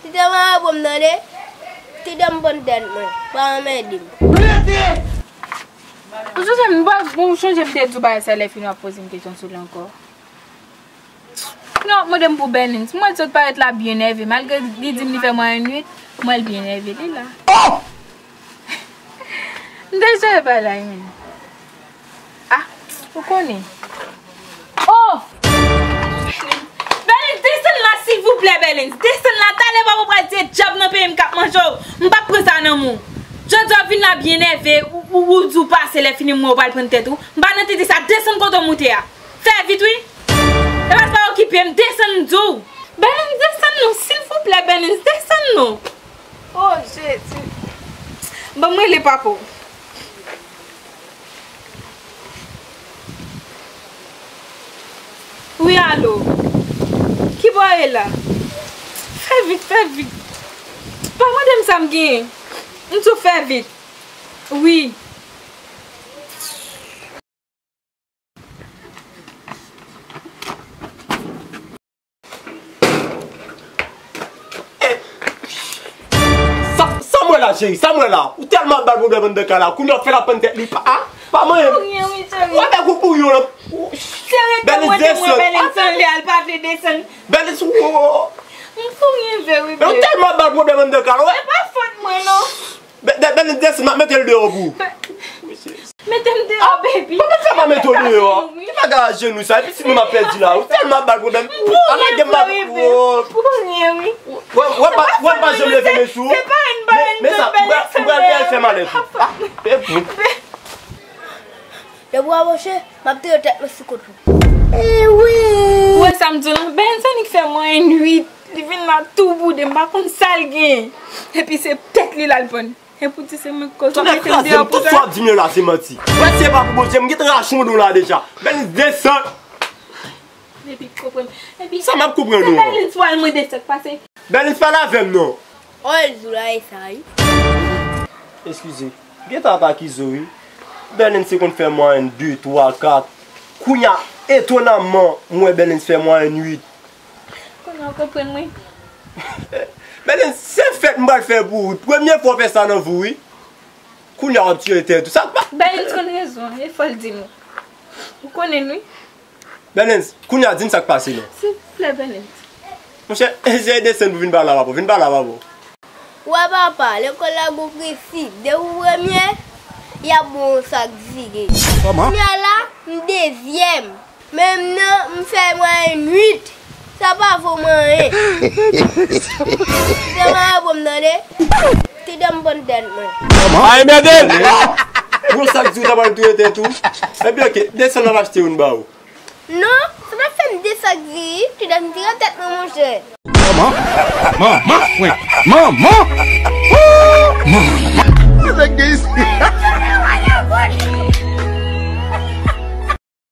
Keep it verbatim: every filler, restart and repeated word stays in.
Ti dam ap pran m tande. Ti dam pran tèt mwen. Pa anmède m. Ou sonje m, bon, ou sonje m te di w bagay sa lè fini w ap poze m kesyon sou li ankò. Non, mande m pou Bèlens. M wè l sot parèt la byen nève. Malgre li di m li fè mwayen uit, m wè l byen nève. Li la. M te jere bagay la, men. Ah, ou konnen. Oh! Bèlens, desann la, silvouplè, Bèlens. Desann la, talè papa pral tiye djab nan peyi m k ap manje w. M p ap pran sa nan men w. Jodi a w vin la byen nève, ou, ou, ou di w pase lè fini m wè w pral pran tèt ou. M pa nan tete sa, desann kote w moute a. Fè vit, wi. E pa, pa okipe m, desann m di w. Bèlens, desann non, silvouplè, Bèlens, desann non. Oh, Jezi. Ban m rele papa w. Wi, alo. Ki bò w ye la? Fè vit, fè vit. Pa mande m sa m genyen. M di w fè vit. Wi. Sa, sa m wè la, cheri, sa m wè la. Ou tèlman ap ba l pwoblèm anndan kay la, kounye a w fè l ap pran tèt li. Pa, a, pa manyen m. Pou ryen, wi, cheri. Wè bèk ou pou yon lòt. Cheri, te mwen, te mwen, Bèlens anle, al pa vle desann. Bèlens, ou, ou, ou. M pou ryen vre, wi, baby. Men ou tèlman ap ba l pwoblèm anndan kay la, wè. Se pa fòt mwen, non. Bè-, bè-, Bèlens, desann, m ap mete l deyò pou ou. Mete m deyò, baby. Kòman fè m ap mete w deyò? Ki bagay a jenou sa? Epi si nou m ap pèdi la, ou tèlman ap ba l pwoblèm. Pou ryen, pou ryen, wi. Wè, wè, pa, wè, m pa janm leve men sou ou. Se pa yon bagay, men sa, m pral, m pral fè malèt ou. Ah, e pou. Depi w apwoche, m ap tire tèt mwen sou kont ou. Ou wè sa m di w lan? Bèlens annik fè mwayen uit. Li vin la tou boude, m pa konn sa l genyen. Epi se tèt li l al pran. E pou di se mwen k koz w mete m deyò pou sa. Tout swa w ap di m yo la se manti. Wè si se pa pou Bondye, m gentan rache yon don la deja. Bèlens desann. Epi konprann. Epi sa m ap konprann ou an. Bèlens pral mande sa k pase. Bèlens pale avè m non. Oh, l di w la e sa wi. Eskize. Gentan ap akize w wi. Bèlens se konn fè mwayen de, twa, kat. Kounye a, etonamman, m wè Bèlens fè mwayen uit. Kounye a w konprann mwen. Bèlens, se fèt m pral fè pou ou wi. Premye fwa w fè sa nan vi w wi. Kounye a w ap tire tèt ou. Sa pa. Bèlens konn rezon, e fò l di nou. Ou konnen n wi. Bèlens, kounye a di m sa k pase non. Silvouplè, Bèlens. Monchè, eseye desann pou vin pale a papa w. Vin pale a papa w. Wè papa, lekòl la gon prensip. Depi w premye, y ap ba w yon sak diri. Kòman? Kounye a la, m dezyèm. Men m nan, m fè mwayen uit. Sa pa vo m anyen. Ti dam ap pran m tande. Ti dam pran tèt mwen. Kòman? Ay, mède! Yon sak diri w ta pral touye tèt ou. Ebyen, oke, desann, n ap achte youn ba ou. Non, sa pa fè m de sak diri, ti dam tire tèt mwen, monchè. Manman! Manman! Manman!